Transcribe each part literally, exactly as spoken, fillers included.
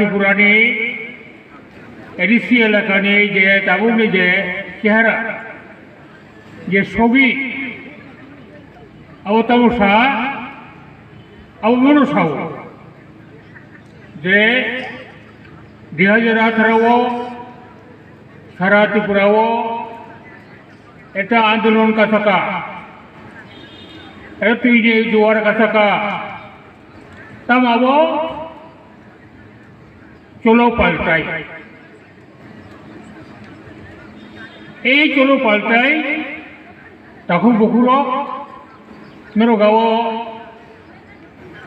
Tripurani A D C elakani je tabukni je chehara, je sobi, abo tamo sa, abo bono sao je dui hajar atharo o sara Tripura o ekta andolon kasaka, ekta twi ni juar kasaka, tamo abo cholo paltai. Ei cholo paltai, takhuk bukhurok, norok ao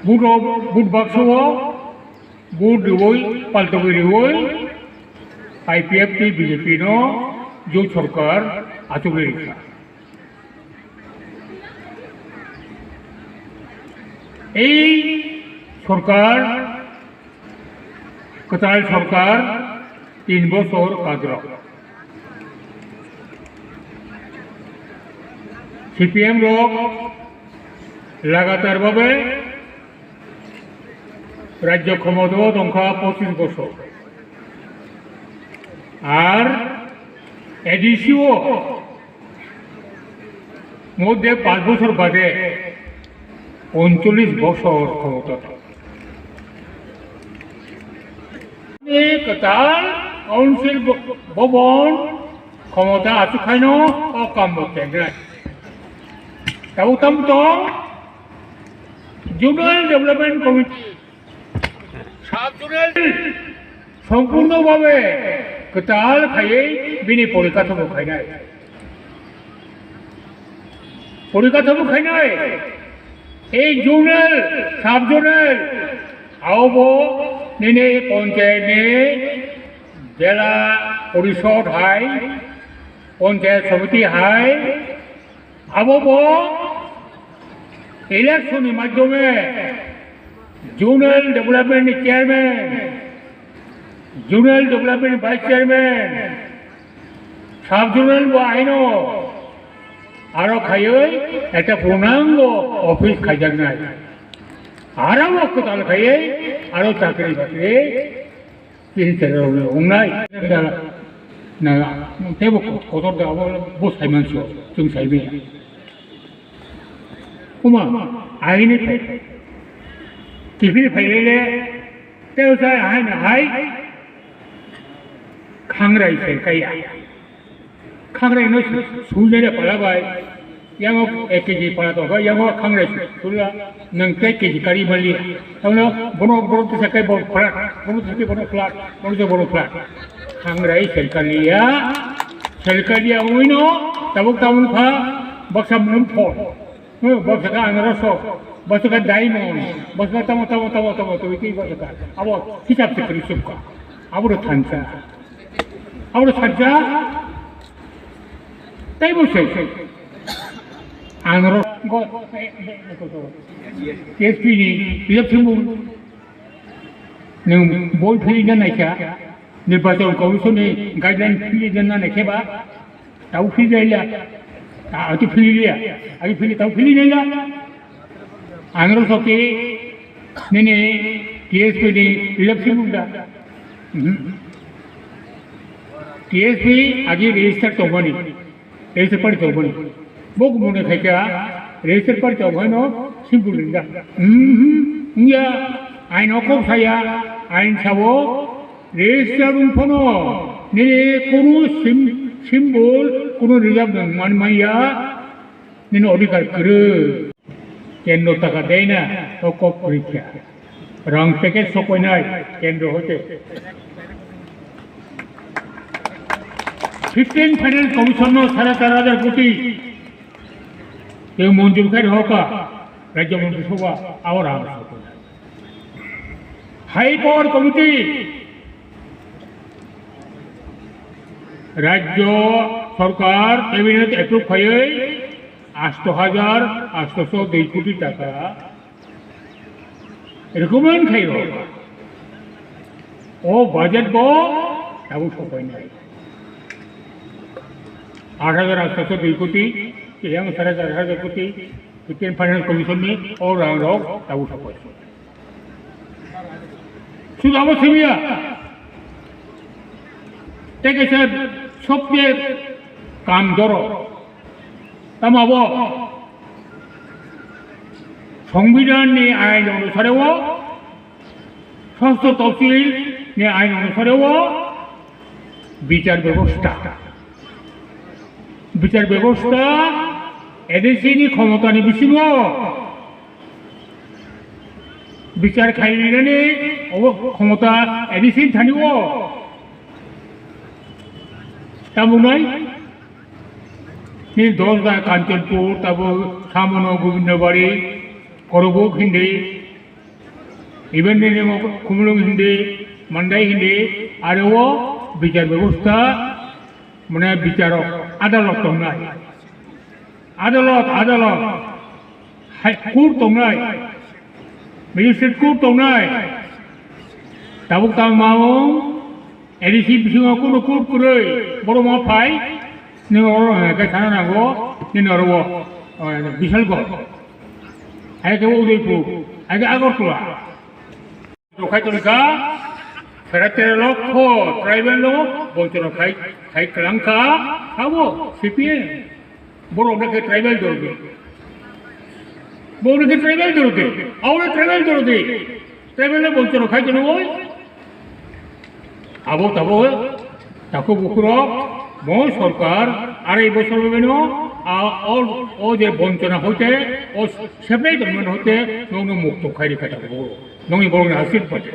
vote o, vote baksa o vote riwi, paltogwi riwi, I P F T B J P no jot sorkar achugwi rikha. Ei sorkar, kwtal sorkar tin bosor kadro. C P M rok lagatar babe rajyo khomotao tongkha pochis bosor. Ar A D C o moddhe panch bosor bade poncholish bosor khomota. Kwtal council bo-, bobon khomota achukhaino o kambo kengnai. Tabuk tamo tong Zonal Development Committee, Sub-zonal sompurno babe kwtal khaiwi bini porikathomo khainai. Porikathomo khainai. Ei zonal, sub-zonal, aobo nini panchayat ni jela porishod hai, panchayat samiti hai, abo bo election ni madhyome zonal development ni chairman, zonal development ni vice chairman, sub zonal bo aino aro khaiwi ekta purnango office khaijaknai. Aro bo kwtal khaiwi aro chakri bakri Tini tere rok le wngnai. Na, tebo kotor da abo bo saimanso, chwng saimanya. Kuma, aini phai. Kiphil phai le le, teo sai hai na hai. Khangrai sai kaya. Khangrai no su-, suinai da pala bai. Yango ek K G pala tongkha, yango khangrai su-, sula nang tei K G kari mali. Tamo bono, bono tisa kai bono phala, bono tisa kai bono phala, bono tisa bono phala. Khangrai selkaliya, selkaliya wngwi no tabuk tabuk kha baksa mum phor. Hmm, baksa kha anarosok, baksa kha diamond, baksa kha tamo, tamo, tamo, tamo, tamo, twi baksa kha. Abo hisab se kwrwi sukha. Abo ro thansa. Abo sakjak, tei bo se. Ang ro-, go-, T S P ni rijak thwngmung. Nwng boi philina naikha, Nirbachon Commission ni guideline philina naikhe ba, tabo philina liya. Ati phililiya, ati phili, tabo philina liya. Ang ro soki nini T S P ni election munda. Mhm. T S P agi register tongmani, register party tongmani. Bok mone khaika register party tongmani no simple rinda. Mhm. Iya, ain okok saya, ain sabo register rung phono nini kunu sim-, symbol kunu rijak nang man maya. Nini odhikar kwrwi. Kendro taka dei na, o kok kwrwi kha. Rang package sokoinai kendro hoite. Fifteen Finance Commission no sare char hajar koti. Tei monjur khai rokha. Rajya Montri Sabha, abo rang sokoinai. High Power Committee, Rajya Sarkar Cabinet approve khaiwi asto hajar asto so dui koti taka recommend khaio. O budget bo tabuk sopainai. Aat hajar asto so dui koti, yang sare char hajar koti, Fifteen Finance Commission ni o rang rok tabuk sopai. Sudu abo simiya. Tei kaisa sobse kam doro. Tamo abo Songbidan ni ain onusare o, Sostro Topsil ni ain onusare o bichar bebosta. Bichar bebosta A D C ni khomota ni bisingo bichar khainani obo khomota A D C ni thani o. Tamo nai? Ni dosda Kanchanpur, tabo Samono, Gobindabari, Korobuk hindi, even nini Khumulwng hindi, Mandai hindi, aro o bichar bebosta, mane bicharo adalot tongnai. Adalot, adalot, High Court tongnai, Magistrate Court tongnai. Tabuk tamo maung, A D C bisingo kuno court kwrwi, borok ma phai, nini oro, eh, khe sana nango, nini oro o, eh, Bisalgor. Hai khe Udaipur, hai khe Agartala. Khai tongkha, sare tero lokho tribal no bonchona khai, khai kwlangkha, abo C P M. Borok no khe tribal dordi. Borok no khe tribal dordi. Abo no tribal dordi. Tribal no bonchona khai tono oi. Abo tabo takhuk bukhurok mo sorkar arai bosor bebeno a o, o je bonchona hoite o separate man hoite nokno mukto khairi kata bo nongni borokni asir pate.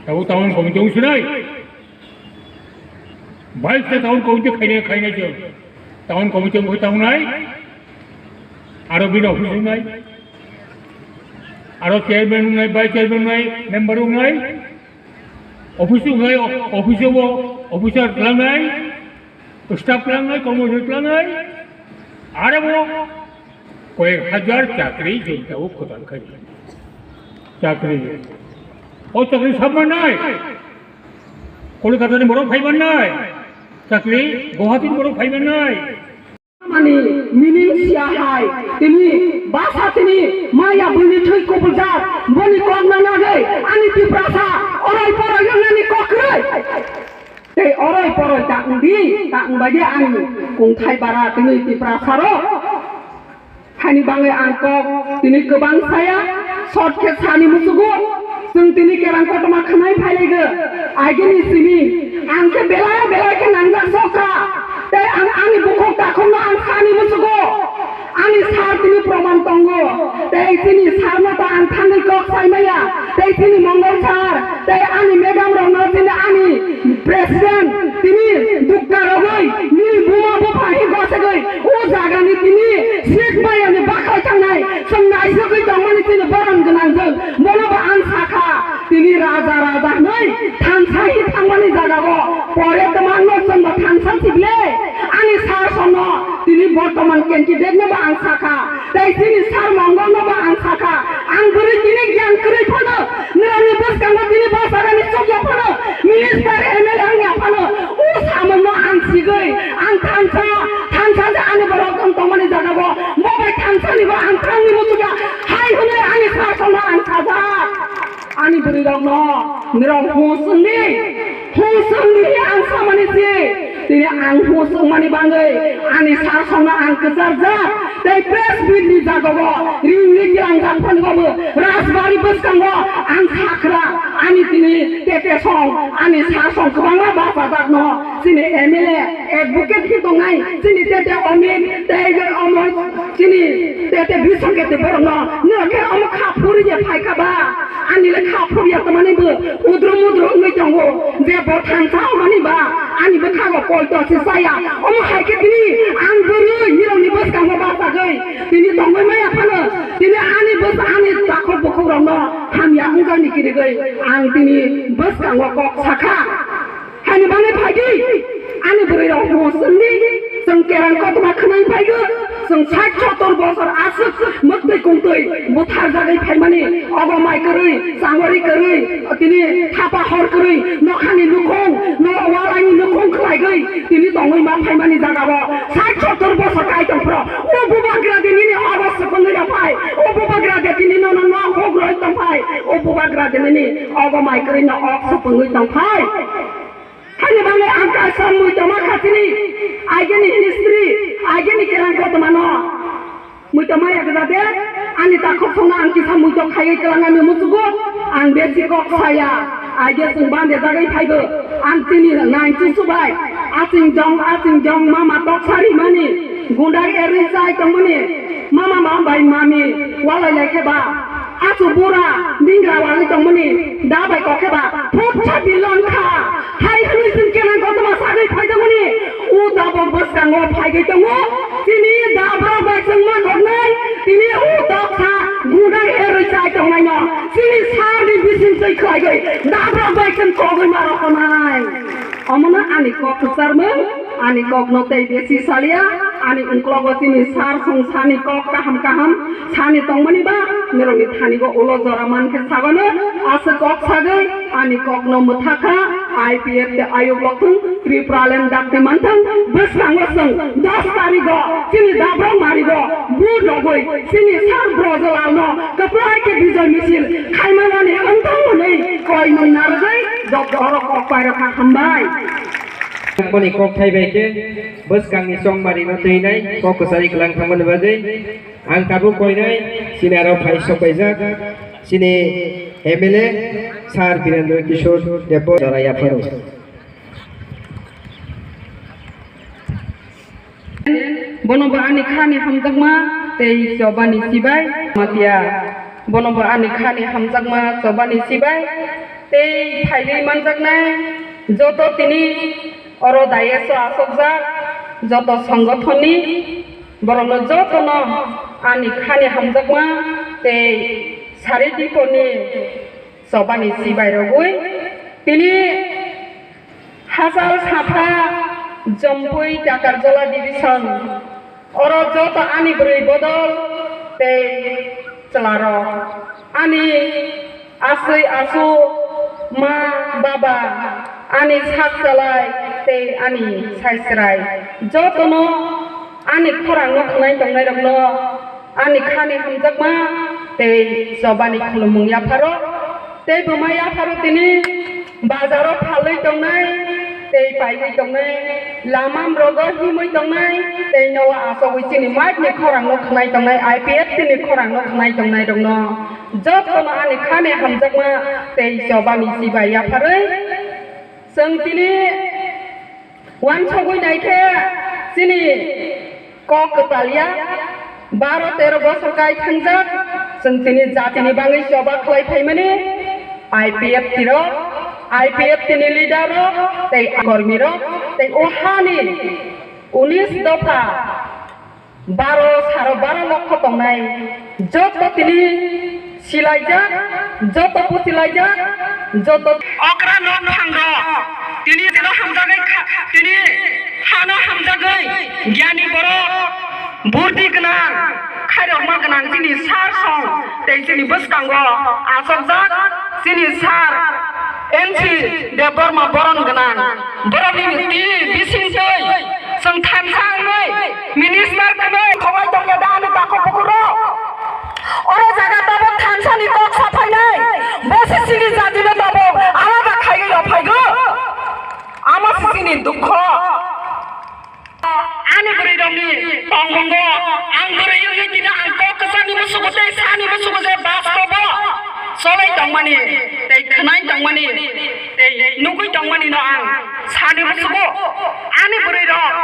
Tabo town committee wng sinai. Baik se town committee khainai khainai je. Town committee wng tongnai. Aro bini office wngnai. Aro chairman wngnai, vice chairman wngnai, member wngnai. Office wngnai, office o officer wngnai. Staff langnai, kormosari langnai, aro bo koyek hajar chakri jenta o kwtal khai. Chakri. O chakri sab mannai. Kolkata ni borok phai mannai. Chakri Guwahati ni borok phai mannai. Mani meaning siya hai. Tini basa tini maya bini thwi kubuljak. Boni kok na nagwi ani Tiprasa orai porai wngnani kok kwrwi. Tei oroi poroi ta wngdi, ta wngbai de ani kungthai bara tini Tiprasa rok. Hani bangwi ang kok tini kwbang saya, short khe sani musugo, chwng tini kerang kotorma khwnai phailaigw. Agini simi ang khe belai belai khe nangjak sokha. Tei ang ani bukhuk takhukno ang sani musugo. Ani sir tini proman tongo. Tei tini sir no ta ang thangwi kok sai maya. Tei tini Mongol sir, tei ani madam rok no tini ani president tini dukka rogwi nini buma bupha hi gosegwi o jaga ni tini sik maya ni bakhai thangnai chwng naisugwi tongmani tini borom gwnang jwng bono bo ang sakha tini raja raja hwnwi thansa hi thangmani jaga o pore twmang no chwng bo thansa sibile ani sir sono tini bortoman candidate no bo ang sakha. Tei chini sir Mongol no bo ang sakha, ang bwrwi tini giyan kwrwi phano, nirokni bwskango tini bwsarani chukya phano, minister M L A wngya phano, o samungno ang sigwi, ang thansa, thansa se ani borok wng tongmani jaga bo, bo bai thansa ni bo ang thangni muchukya, hai hwnwi ani sir sono ang sajak. Ani bwrwi rokno nirok hus wngdi, hus wngdi ang samani se. Tini ang hus wngmani bangwi ani sir songno ang kwcharjak tei press meet ni jaga o ring ring yang jak phani bo rajbari bwskango ang sakra ani tini tete song ani sir song kwbangma bachajak no chini M L A advocate khe tongnai chini tete Omit tei omo. Chini tete bisong kete borokno nokhe omo kha phuri ya phaikha ba, ani le kha phuri ya tamani bo udru mudru wngwi tongo, je bo thansa omani ba ani bwkhago poito se saya, omo hai khe tini ang bwrwi nirokni bwskango bachagwi tini tongwi maya phano, tini ani bwsa ani takhuk bukhuk rokno hamya wngjakni kirigwi ang tini bwskango kok sakha. Hani bani phaidi, ani bwrwi rok hus wngdi, chwng kerang kotorma khwnai phaigo, chwng sait sottor bosor aswk mwktwi kungtwi butharjagwi phaimani, ogo mai kwrwi, changori kwrwi, tini thapa hor kwrwi, nokhani nukhung, no walaini nukhung khwlaigwi, tini tongwi ma phaimani jagao sait sottor bosor kai tongphro, o bubagra di nini ogo swkang Tongphai, o bubagra de tini nono nok huk roi tongphai, o bubagra de nini ogo mai kwrwi no ok supungwi tongphai. Hani bangwi ang kaisa muitoma khatini, aigeni history, aigeni kerang kotomano. Muitoma ya gada de, ani takhuk songno ang kisa muitok khaiwi kwlangani muchugo, ang besi kok saya, aige chwng bande jagwi phaigo, ang tini nai chusubai, aching jong, aching jong mama tok sari mani. Gundar erwi chai tongmani, mama ma bai mami walai lai khe ba, achu bura dingra walai tongmani, da bai kok khe ba, phutsa bilon kha, hai hwnwi chwng kenang kotorma sagwi phaijagmani, o dabok bwskango phaigwi tongo, chini dabrok bai chwng man hoknai, tini o doksa gundar erwi chai tongnaino, chini sarni bising twi khlaigwi, dabrok bai chwng kogwi ma roknai. Omono ani kok kwcharmung, ani kokno tei besi salia, ani uklogo chini sar song sani kok kaham kaham sani tongmani ba, norokni thanigo ulo jora mankhe sagano, aswk kok sagwi ani kokno mwthakha, I P F tei ayuk lokthung, Tripura land dakti manthung, bwskango chwng dos tarigo chini dabrok marigo, bu rogwi chini sar Brojolalno kwplai khe bijoy misil khaimanani wngthang hwnwi koimung narwgwi joto oro kok pairokha, hambai. Boni kokthai bai khe bwskangni chongmarino twinai kok kwchari kwlang thangmani bagwi ang tabuk koinai chini aro phai sokpaijak chini M L A Sir Birendra Kishore Debbarma jora yapharo. Bono bo ani khani hamjakma tei chobani chibai matiya. Bono bo ani khani hamjakma chobani chibai tei phaigwi manjaknai joto tini oro dais o asokjak joto songothonni borokno jotono ani khani hamjakma tei sari diponi chobani chibai rogwi tini Hachal Sapha Jompui Takarjala Division, oro joto ani bwrwi bodol tei chwlarok, ani aswi asu, ma baba, ani sak chalai tei ani sai chwrai, jotono ani khorangno khwnai tongnairokno, ani khani hamjakma tei chobani khulumung yapharo tei bwma yapharo tini. Bazaro phalwi tongnai, tei paiwi tongnai, lama rogo himwi tongnai, tei nogo achogwi chini mike ni khorang no khwnai tongnai, I P F T ni khorang no khwnai tongnai rokno jotono ani khani hamjakma tei chobani chibai yapharwi chwng tini Wansugwi naikhe chini kok kwtal ya, baro tero bosor kai thangjak, chwng tini jatini bagwi choba khlai phaimani I P F T rok, I P F T ni leader rok, tei kormi rok, tei o hani unis dopha baro saro baro lokho tongnai, joto tini silaijak, joto pusilaijak, joto okra nok thang rok tini tino hamjagwi kha-, tini hano hamjagwi gyani borok, burdi gwnang, khairokma gwnang chini sar song tei chini bwskango achokjak chini sar N C Debbarma boron gwnang. Borokni twi bisingtwi chwng thansa wngwi minister khwnwi khowai tongya da ani takhuk bukurok? Oro jaga tabuk thansani kok saphainai, bo se chini jatino tabuk alada khaiwi rw phaigo. Amo se chini dukho. Ani bwrwirokni tongmungo ang bwrwi wngwi tini ang kok kwchangni musugo tei sani musugo je bastobo cholai tongmani tei khwnai tongmani tei nugwi tongmani no ang sani musugo. Ani bwrwirok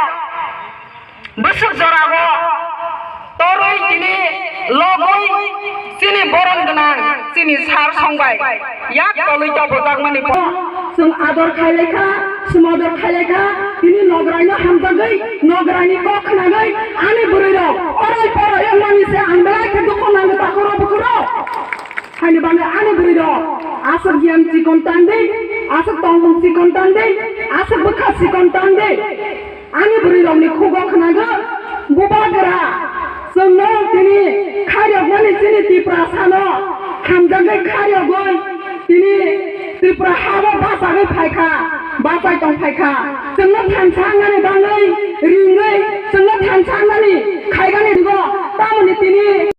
bwswk jorao torwi tini logwi chini boron gwnang chini sar songbai yak tolwi tobojakmani. Chwng ador khailai kha, sumodor khailai kha, tini nograino hamjagwi, nograini kok khnagwi ani bwrwirok oroi poroi wngmani se ang belai khe dukhu nango takhurok bukhurok. Haini bagwi ani bwrwirok aswk giyan chikon tangdi, aswk tongmung chikon tangdi, aswk bwkha chikon tangdi. Ani bwrwirokni khugo khnago, bubagra, chwngno tini khairokmani chini Tiprasano hamjakgwi khairogwi tini Tripura habo bachagwi phaikha, bachai tong phaikha. Chwngno thansa wngnani bagwi ringwi chwngno thansa wngnani khaigani ringo, tamoni tini